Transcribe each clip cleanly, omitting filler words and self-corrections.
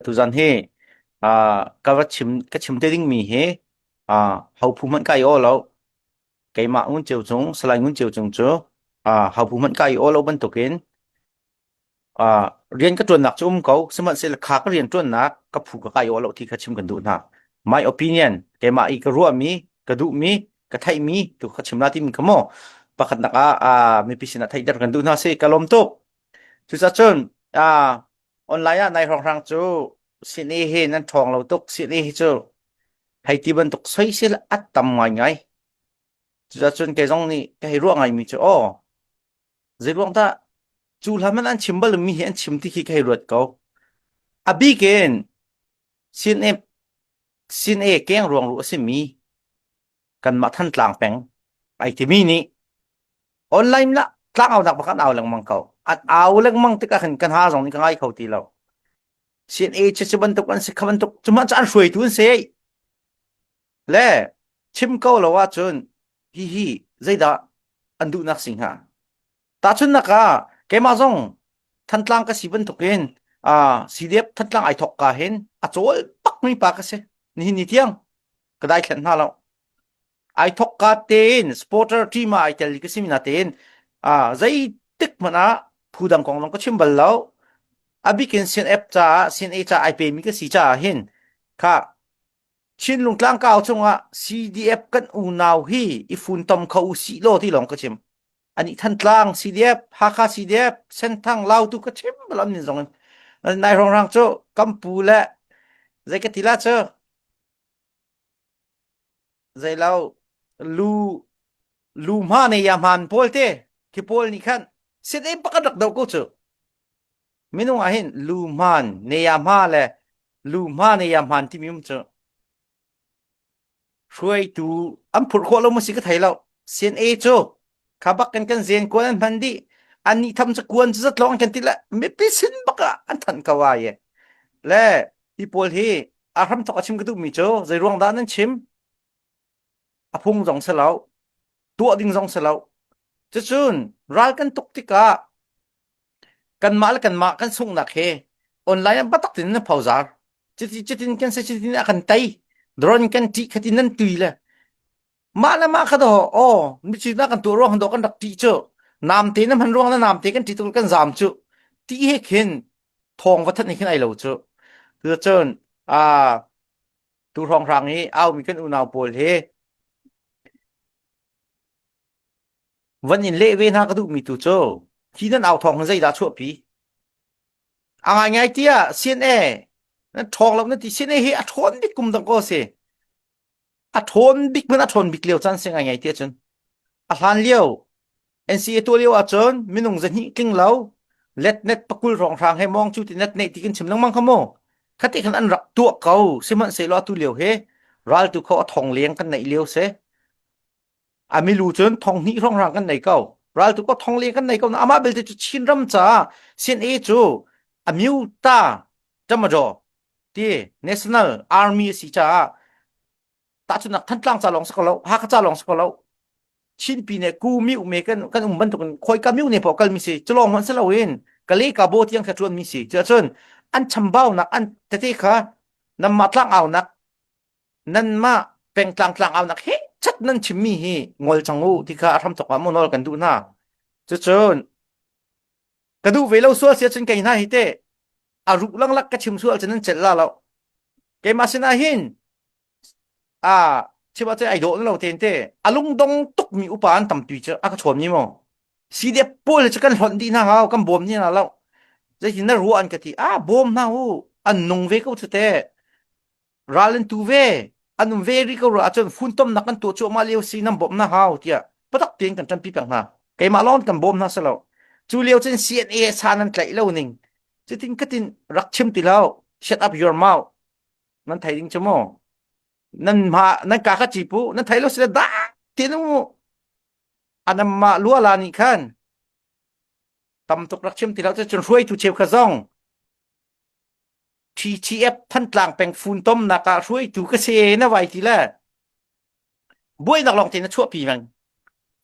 Tuzan hi ka va chim ka chim te dingmi hi hophu hmanh kai aw lo. Keimah Ngun Ceu Cung, Salai Ngun Ceu Cung cu hophu hmanh kai aw lo bantukin rian ka ṭuannak cu um ko. Sihmanhsehlaw kha ka rian ṭuannak ka phu ka kai aw lo ti kha chim kan duh hna. My opinion, keimah i ka ruahmi, ka duhmi, ka theihmi tu ka chim la timi kha maw pakhatnak ah mipi sinah theihter kan duh hna si. Ka lawm tuk. Cucacun online ah nai hrawnghrang cu sini hi nan ṭhawng lo tuk. Sini hi cu hei ti bantuk soisel a tam ngaingai. Cucacun kei zong nih ka hei ruah ngaimi cu aw zeiruang dah cu hlan hmanh an chim bal mi hi an chim ti khi ka hei ruat ko. A bik in CNA CNA keng ruang ru a simi kanmah Thantlang peng ai timi nih online la tlangaunak bak an au lengmang ko. An au lengmang tikah khin kan ha zong nih ka ngai kho ti lo. CNA cu cu bantuk an si kha bantuk cu mah cu an hruaitu an si. Le chim ko lo ahcun hi hi zeidah an duhnak si hnga? Tahchunhnak ah keimah zong Thantlang ka si bantukin uh, CDF Thantlang ai thok ka hin a cawl bak mi pa ka si. Nihin ni tiang ka dai thlen hna lo. Ai thok ka tein supporter team ah ai tel ka si mi na tein uh, zeitik hmanh ah phu dang kong zong ka chim bal lo. A bikin CNF caah CNA ca ai pe mi ka si caah hin kha Chinlung tlangkau cungah CDF kan unau hi i funtom kho u sih law ti lawng ka chim. Ani Thantlang CDF, Hakha CDF, Senthang Lautu ka chim bal an nin zong in. Nai rong rang cu kampu le zei ka ti la cu zei lo lu lu hma ne ya hman pawl te khi pawl nih khan sit em pakhat rak do ko cu minung ah hin lu hman ne ya hma le lu hma ne ya hman timi um cu hruaitu an phurh khawh lo maw si ka thei lo CNA cu kha bak kan kan zen kuan an hman dih an nih tham cu kuan cu zat lawng kan ti le mipi sin bak ah an thanh ko ai e le hi pawl hi a hram thok a chim ka duh mi cu zei ruang dah nan chim a phung zong si lo tuah ding zong si lo cucun ral kan tuk tikah kanmah le kanmah kan sunghnak he online ah batak tin nan phozar cuti cutin kan se cutin a kan tei drone kan ṭih khatin nan tui le mah le mah kha do aw michi na kan tuah ruang do kan rak ṭih cu nam te na hman ruang na nam te kan ṭih tuk kan zam cu ti he khin thawng va that ni khin ai lo cu cun a tu hrawnghrang i aumi kan unau pawl hi van in leh ve hna ka duhmi tu cu hi nan au thawng hin zeidah chuahpi a ngaingai tiah CNA nan ṭhawng lo nan ti CNA hi a ṭhawn bik kum dang ko si a ṭhawn bik man a ṭhawn bik lio caan si ngaingai tiah cun a hlan lio NCA tuah lio ahcun minung zahnih tling lo letnet pakul hrawnghrang he mawng cu ti net neih ti kan chim lengmang kha mu. Khati khan an rak tuah ko sihmanhsehlaw atu lio hi raltu kho a thong leng kan neih lio si. A milu cun thong hnih hrawnghrang kan nei ko. Raltu ko thong leng kan nei ko. Amah belte cu Chin ram caah CNA cu a myuta tamajaw ti National Army a si caah tahchunhnak Thantlang ca lawng si ko lo Hakha ca lawng si ko lo Chinpi ne ku mi ume kan kan um bantuk in khoi ka mi ne po kal mi si culong hman si loin kale ka bo tiang kha tuan mi si cun an chambau nak an tete kha nan mah tlang au nak nan mah pengtlang tlang au nak he chat nan chim mi hi ngol chang u ti kha a hram tok ah mo nol kan duh na cucun ka duh ve lo sual sia cun kei hna hi te a ruk langlak ka chim sual cun nan celh la lo keimah sinah hin a chim ah ai dawh lo ten te a lungdong tuk mi upa an tampi cu a ka chawn mi mo CDF pawl cu kan hlonh dih hna hau kan bawm ni hna lo zeitin na ruah an ka ti a bawm hna u an nung ve ko cu te ral an tu ve an um ve ri ko ru ahcun funtomnak kan tuah cuahmah lio si nan bawmh na hau tiah patak tein kan ṭanpi peng hna keimah lawng kan bawm hna si lo cu lio cun CNA sa nan tlaih lo ning cutin katin rak chim ti lo shut up your mouth nan thei ding cu mu nan ma nan ka kha ci pu nan thei lo sile da tin u anam ma lua la nih khan tam tuk rak chim ti lo cun hruaitu cheu kha zong TTF Thantlang peng funtomnak ah hruaitu ka si na vai ti le buainak lawng te na chuahpi meng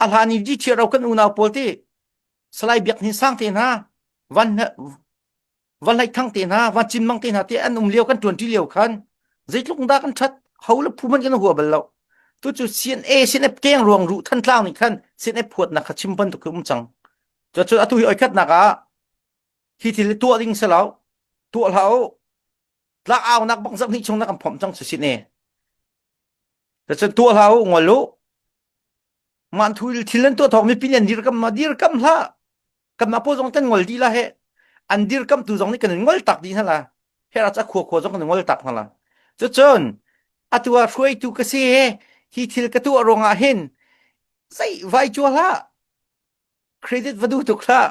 a hlan i GTRO kan unau pawl ti Salai Biak Hnin Sang te hna van. Van Hlei Thang te hna, Van Cin Mang te hna te an um lio kan ṭuanṭi lio khan zeitluk dah kan ṭhat ho le phu hmanh kan hua bal lo. Tu cu CNA CNF keng ruang ruh Thantlang nih khan CNF huatnak kha chim bantuk khi um cang. Cuacun atu hi oikhatnak ah hi thil hi tuah ding si lo. Tuah hlah u. Tlak aunak bang zarh hnih chung na kan phomh cang si CNA. Cuacun tuah hlah u, ngol u. Man thil thil an tuah thawk mipi nih an dirkam ma dirkam hlah. Kanmah pawl zong kan ngol dih la he. An dirkamtu zong nih kan in ngol tak dih hna la. Hera ca khua khua zong kan ngol tak hna la. Cucun atu ah hruaitu ka si he hi thil ka tuah ruangah hin zei vai cua hlah. Credit va duh tuk hlah.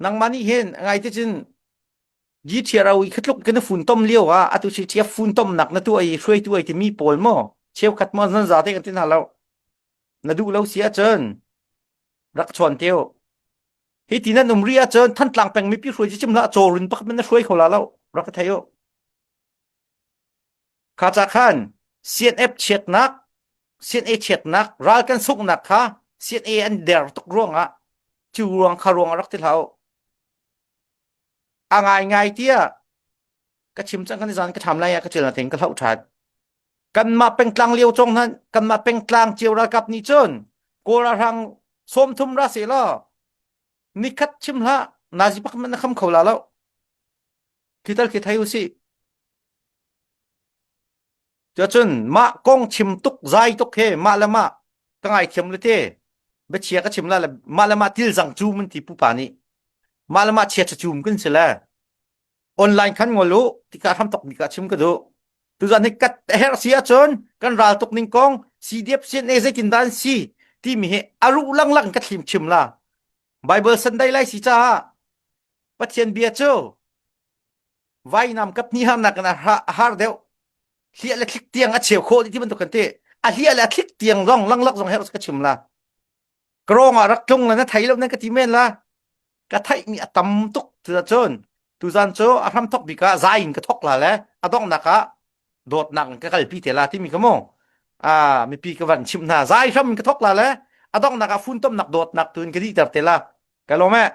Nangmah nih hin ngai te cun GTRO i khatluk kan funtom lio ah atu si tia funtomnak na tuah i hruaitu ai timi pawl maw cheukhat maw nan za te kan ti hna lo na duh lo si ahcun rak chawn te u hi ti nan um ri ahcun Thantlang peng mipi hruai ci chim hlah cawrin pakhat man na hruai kho la lo rak ka thei u kha ca khan CNF chiatnak CNA chiatnak ral kan sunghnak kha CNA an der tuk ruangah cu ruang kha ruang rak ti hlah u A ngaingai tiah ka chim cang kan zan ka ṭham lai ah ka ṭial na ka hloh ṭhan. Kanmah pengtlang lio cong hna kanmah pengtlang cio ralkap nih cun Kawl ralhrang 30 ra seh law nikhat chim hlah nazi pak man na kham kho la lo. Khi tal khi thei usih. Cuacun mah kong chim tuk zai tuk he mah le mah ka ngaithiam le te biachia ka chim la le mah le mah tilzang cum an ti pupa nih mah le mah chia cum kan si le online khan ngol u tika hram tok mi ka chim ka duh tuzan hi kat her si ahcun kan ral tuk ning kong CDF CNA zeitin dah an si timi hi aru lang lang ka thlim chim la Bible Sunday lai si caah Pathian bia cu vainam kap hnih harnak in a har deuh hliah le thlik tiang a cheu khawh ti bantuk kan ti a hliah le a thlik tiang zong langlak zong her ka chim la krong ah rak tlung la na thei lo nan ka ti men la ka theih mi a tam tuk cun tuzan cu a hram thok bik ah zai in ka thok la le a donghnak ah dawtnak in ka kalpi te la timi ka mu a mipi ka van chim hna zai hram in ka thok la le a donghnak ah funtomnak dawtnak tu in ka dihter te la ka lawm eh.